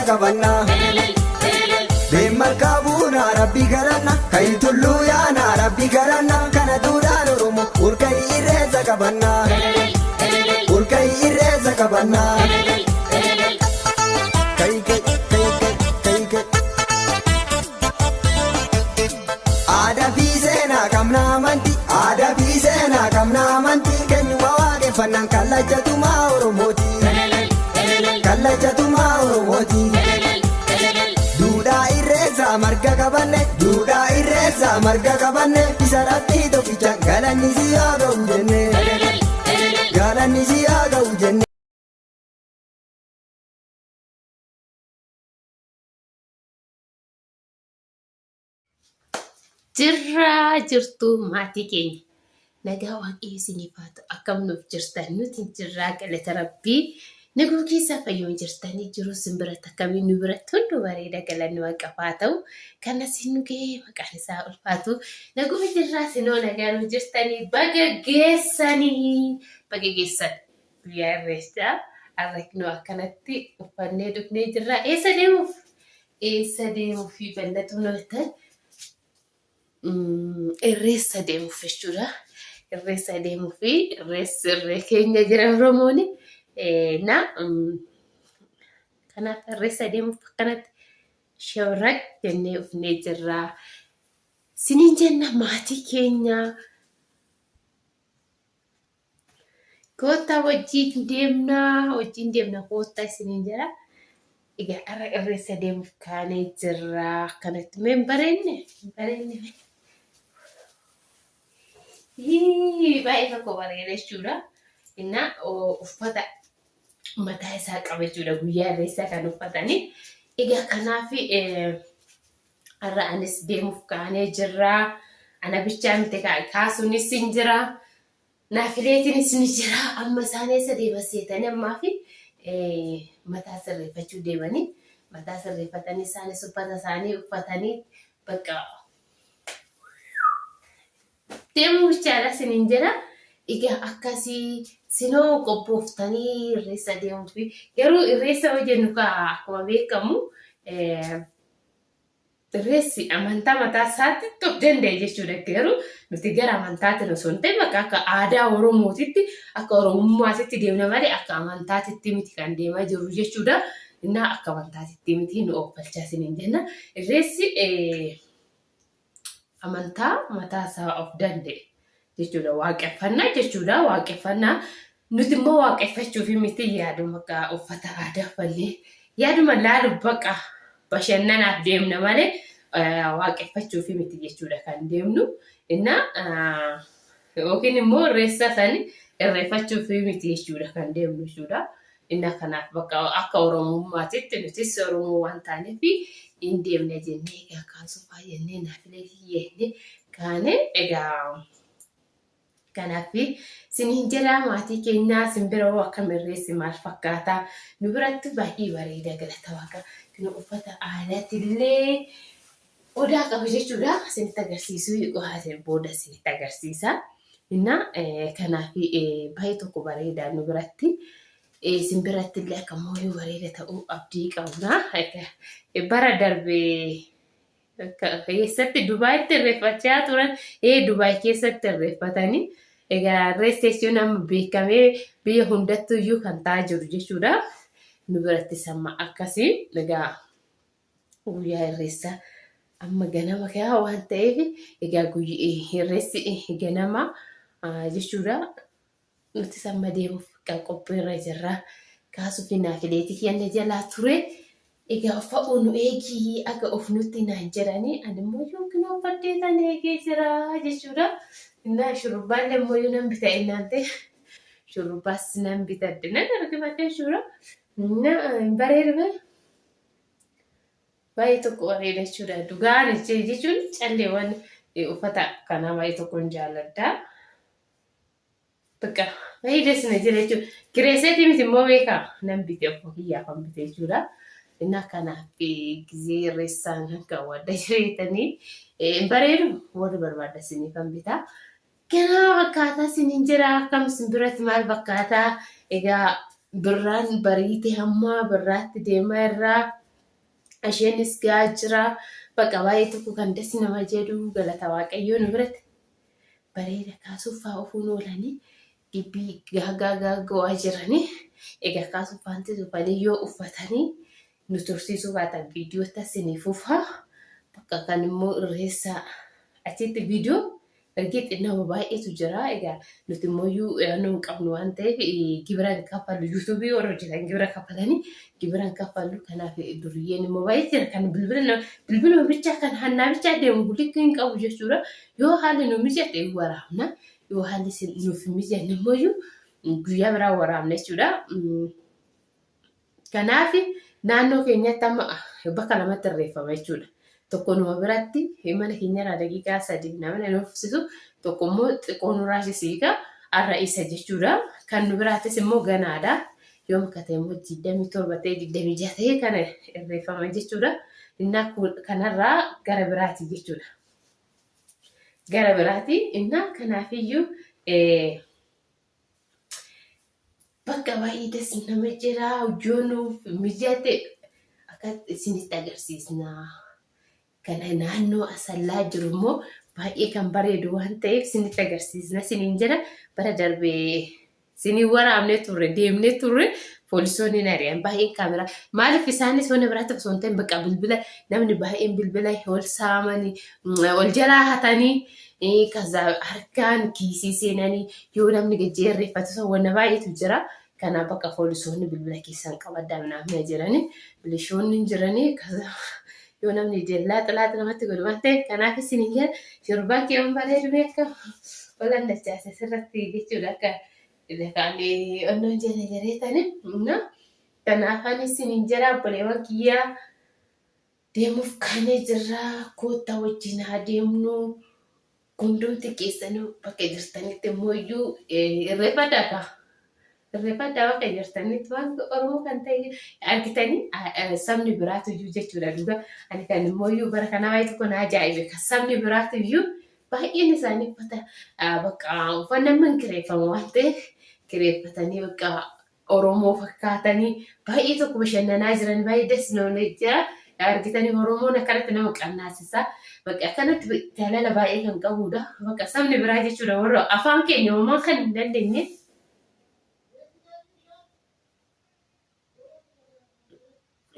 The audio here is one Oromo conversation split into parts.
qabanna. Beemalkaa buunaa rabbi kadhanna. Kayi tulluu yaanaa rabbi kadhanna. Kana duudhaan Oromoo olka'ii irreessa qabanna. Olka'ii irreessa qabanna. Kayi kayi kayi kayi kayi. Aadaa fi seenaa qabna amantii. Aadaa fi seenaa qabna amantii. Keenyuma waaqeffannaan kallachatumaa Oromooti. Kallachatumaa Oromooti. Duudhaa irreessaa marga qabanne. Duudhaa irreessaa marga qabanne. Isa rabbii tokkicha galanni si haa ga'u jenne. Galanni si haa ga'u jenne. Jirraa jirtuu maatii keenya. Nagaa waaqayyo isiniif haa ta'u. Akkam nuuf jirtan nuti jirraa galata rabbii. Naguu keessaa fayyoon jirtanii jiru isin biratti akkamiin nu biratti hunduu bareeda galanni waaqaaf haa ta'u. Kan asiin nu ga'e maqaan isaa ulfaatu. Naguma jirraa isinoo nagaa nuuf jirtanii baga geessanii baga geessan. Guyyaa irreechaa har'a nu akkanatti uffannee dhufnee jirra. Eessa deemuuf? Eessa deemuuf bal'atu noottan irreessa deemuuf jechuudha. Irreessa deemuuf irreessi irree keenya jira Oromoon. Na kanaaf irreessa deemuuf akkanatti shabraq jennee dhufnee jirra. Siniin jenna maatii keenya. Koottaa wajjin deemnaa, wajjin deemna koottaa isiniin jedha. Egaa har'a irreessa deemuuf kaanee jirra. Akkanatti mee hin bareenne? Hin bareenne mee? Hii, Baay'ee tokko bareeda jechuudha. Innaa uffata mataa isaa qaba jechuudha guyyaa irreessaa kan uffatanii. Egaa kanaaf har'a anis deemuuf kaanee jirra. Ana bichaa miti kaasuunis hin jira. Naafileetiinis ni jira. Amma isaan eessa deeman seetanii ammaa fi mataa sirreeffachuu deemanii mataa sirreeffatanii isaanis uffata isaanii uffatanii bakka deemuu bichaadha isiniin jedha. Egaa akkasii sinoo qophooftanii irreessa deemuufi garuu irreessa yoo jennu kaa akkuma beekamu Irreessi amantaa mataa isaatti of danda'e jechuudha. Garuu nuti gara amantaatiin osoo hin ta'in bakka akka aadaa Oromootitti akka Oromummaatitti deemna malee akka amantaatitti miti kan deemaa jirru jechuudha. Innaa akka amantaatitti miti nu oofalchaa isiniin jenna. Irreessi amantaa mataa isaa of danda'e jechuudha. Waaqeffannaa jechuudha. Waaqeffannaa nuti immoo waaqeffachuuf miti yaaduma akka uffata aadaa uffannee yaaduma laaluuf baqa bashannanaaf deemna malee waaqeffachuuf miti jechuudha kan deemnu. Innaa yookiin immoo irreessa sani irreeffachuuf miti jechuudha kan deemnu jechuudha. Innaa kanaaf bakka akka Oromummaatitti nutis Oromoo waan taaneef hin deemna jennee egaa kaasuu jennee naafilee jennee kaane egaa kanaaf siniin jedhaa maatii keenyaa sin bira hoo akkam irreessi maal fakkaata nu biratti baay'ee bareeda galata waaqa kun uffata aadaatillee odaa qaba jechuudha isinitti agarsiisuu booda isinitti agarsiisa. Innaa kanaaf baay'ee tokko bareeda nu biratti. Isin biratti illee akka mooyuu bareeda ta'uu abdii qabna. Bara darbe keessatti Dubaayitti irreeffachaa turan. Ee Dubaay keessatti irreeffatanii. Egaa irreessi jechuun amma beekamee biyya hundattuu iyyuu kan ta'aa jiru jechuudha. Nu birattis amma akkasii. Egaa guyyaa irreessaa amma ganama kaa waan ta'eef egaa irreessi ganama jechuudha. Nutis amma deemuuf qophiirra jirra. Kaasuu fi naafileetii kenna jalaa ture. Egaa uffa'uu nu eegii aga of nutti naan jedhanii ani immoo yookiin uffadhee tan eegee jira jechuudha. Innaa shurrubbaallee immoo yoo nan bita innaan ta'e shurrubbaas nan bitadhe nan argifadhe jechuudha. Innaa hin bareedu Baay'ee tokko bareeda jechuudha. Dhugaan jechuun calleewwan uffata kanaa baay'ee tokkoon jaalladha. Bakka baay'ee das na jira jechuudha. Kireesseetii miti immoo beekaa nan bite obbo kiyyaaf kan bite jechuudha. Innaa kanaaf gizee irreessaan kan kaawwadha jireetanii bareedu warri barbaadda isinii kan bitaa. Ganaa fakkaataa isiniin jira akkam isin biratti maal fakkaataa egaa birraan bariite hamma birraatti deemaa irraa. Isheenis gahaa jira. Bakka baay'ee tokko kan dasi nama jedhu galata waaqayyoo nu biratti bareeda kaasuuf fa'aa ofuun oolanii gibbii gaagaa gaaga'aa jiranii. Egaa kaasuuf faanti tufanii yoo uffatanii nu tursiisuu baatan viidiyoo tasinii fufaa. Bakka kan immoo irreessaa achitti viidiyoo Ergiixi nama baay'eetu jira. Egaa nuti immoo yaadnoo hin qabnu waan ta'eef gibira hin kaffallu. Yuutuubii warra hojjetan gibira kaffalanii gibira hin kaffallu. Kanaaf duriyyeen immoo baay'ee jira. Kan bilbila bilbiluma bichaa kan hannaa bichaa deemu likki hin qabu jechuudha. Yoo haalli nu mijate waraabna. Yoo haalli nuuf hin mijanne immoo guyyaa biraa waraabna jechuudha. Kanaaf naannoo keenyatti amma bakka lamatti irreeffama jechuudha. Tokko numa biratti mana keenyarraa daqiiqaa 3 namni nu hofsisu, tokko immoo xiqqoo nurraa sisiiqa har'a isa jechuudha. Kan nu biraattis immoo ganaadha. Yoom akka ta'e immoo 27 ta'e 26 ta'e kana irreeffama jechuudha. Innaa kanarraa gara biraati jechuudha. Gara biraati. Innaa kanaafiyyuu Bakka baay'ee das nama jira yoo nuuf mijate akka isinitti agarsiisna. Kana naannoo Asallaa jiru immoo baay'ee kan bareedu waan ta'eef isinitti agarsiisna isiniin jedha. Bara darbe isinii waraabnee turre deemnee turre poolisoonni hin ari'an baay'een kaameraa maaliif isaanis wanna biraatti osoo hin ta'in bakka bilbila namni baay'een bilbila ol saamanii ol jalaa hatanii Kaza harkaan kiisii seenanii yoo namni gajjee irreeffatu san wanna baay'eetu jira. Kanaaf bakka poolisoonni bilbila keessan qabaddaa naamna jedhanii milishoonni hin jiranii kaza yoo namni laaxa laaxa namatti godhu waan ta'eef kanaaf isin hin jedha shurbaan kee waan bareedu beekama. Olan dachaase sirratti jechuudha akka lafaan onnoon jedhe jedheetani. Kanaaf ani isin hin jedha obboleewwan kiyyaa. Deemuuf kaanee jirra. Koottaa wajjin haa deemnu. Hundumti keessanuu bakka jirtanitti immoo iyyuu irreeffadhaa kaa. Irreeffadhaa bakka jirtanitti waan Oromoo kan ta'e argitanii sabni biraatu iyyuu jechuudha dhugaa. Ani kan immoo iyyuu bara kanaa baay'ee tokko na ajaa'ibe kan sabni biraatu iyyuu baay'een isaanii uffata bakka uffannaan man kireeffama waan ta'eef kireeffatanii bakka Oromoo fakkaatanii baay'ee tokko bashannanaa jiran baay'ee das nama jira. Argitanii Oromoon akkanatti nama qannaasisa. Bakka akkanatti jaalala baay'ee kan qabudha. Bakka sabni biraa jechuudha warra afaan keenya homaa kan hin dandeenye.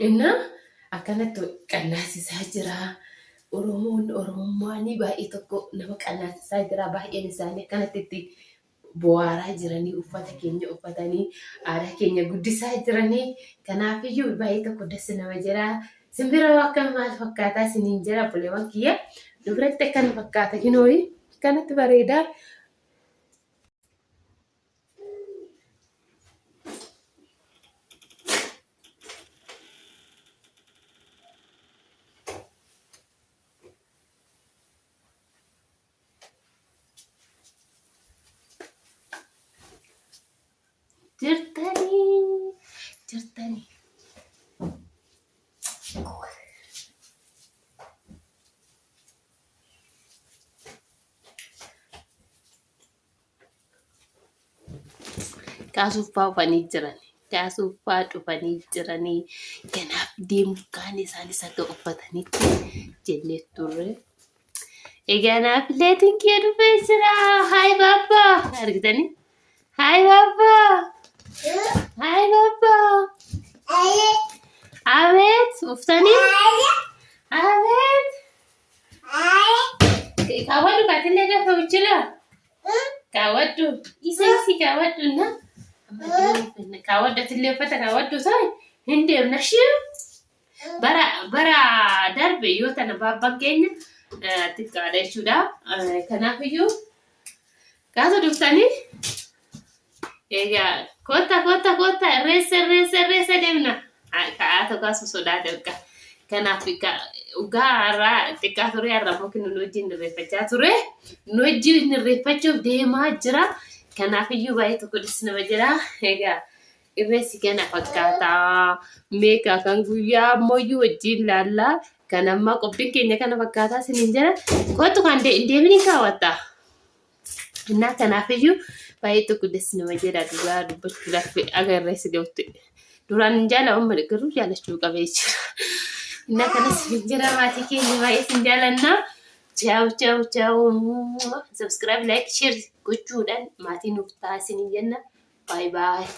Innaa akkanatti qannaasisaa jira. Oromoon Oromummaanii baay'ee tokko nama qannaasisaa jira. Baay'een isaanii akkanatti itti bohaaraa jiranii uffata keenya uffatanii aadaa keenya guddisaa jiranii. Kanaafiyyuu baay'ee tokko das nama jira. Simbira akkam maal fakkaataa isiniin jira obboleewwan kiyya. Nu biratti akkana fakkaata kinooyi. Akkanatti bareedaa. Jirtanii jirtanii. Kaasuuffaa dhufanii jiran. Kaasuuffaa dhufanii jiranii. Kanaaf deemuuf kaan isaanis akka uffatanitti jennee turre. Egaa naaf illeetiin kiyya dhufee jira. Haay baabbaa. Argitanii? Haay baabbaa. Haay baabbaa. Abeet uftanii? Abeet. Kaawwadhu kaatillee gaafa bichilaa. Kaawwadhu. Isa isi kaawwadhu na. Kaawwadhu atillee uffata kaawwadhu ta'i. Hin deemna ishee. Bara bara darbe yoo tana baabbaan keenya xiqqaadha jechuudha. Kanaafiyyuu gaafa dhuftanii egaa kotta kotta kotta irreessa irreessa irreessa deemna. Ka'aa tokko asu sodaate bakka. Kanaaf dhugaa har'aa xiqqaa ture har'a immoo nu wajjin irreeffachaa ture. Nu wajjin irreeffachuuf deemaa jira. Kanaafiyyuu baay'ee tokko dhis nama jira. Egaa irreessi kana fakkaata. Meeqa kan guyyaa ammayyuu wajjin laallaa. Kan ammaa qophiin keenya kana fakkaataa isiniin jira. Kottu kan hin deemini kaawwatta. Innaa kanaafiyyuu baay'ee tokko das nama jedha dhugaa dubbachuudhaaf aga irreessi ga'utti. Duraan hin jaalladhu amma garuu jaallachuu qabee jira. Innaa kanas jira maatii keenya baay'ee isin jaalanna. Ciao ciao ciao. Subscribe, like, share gochuudhaan maatii nuuf ta'a isiniin jenna. Bye bye.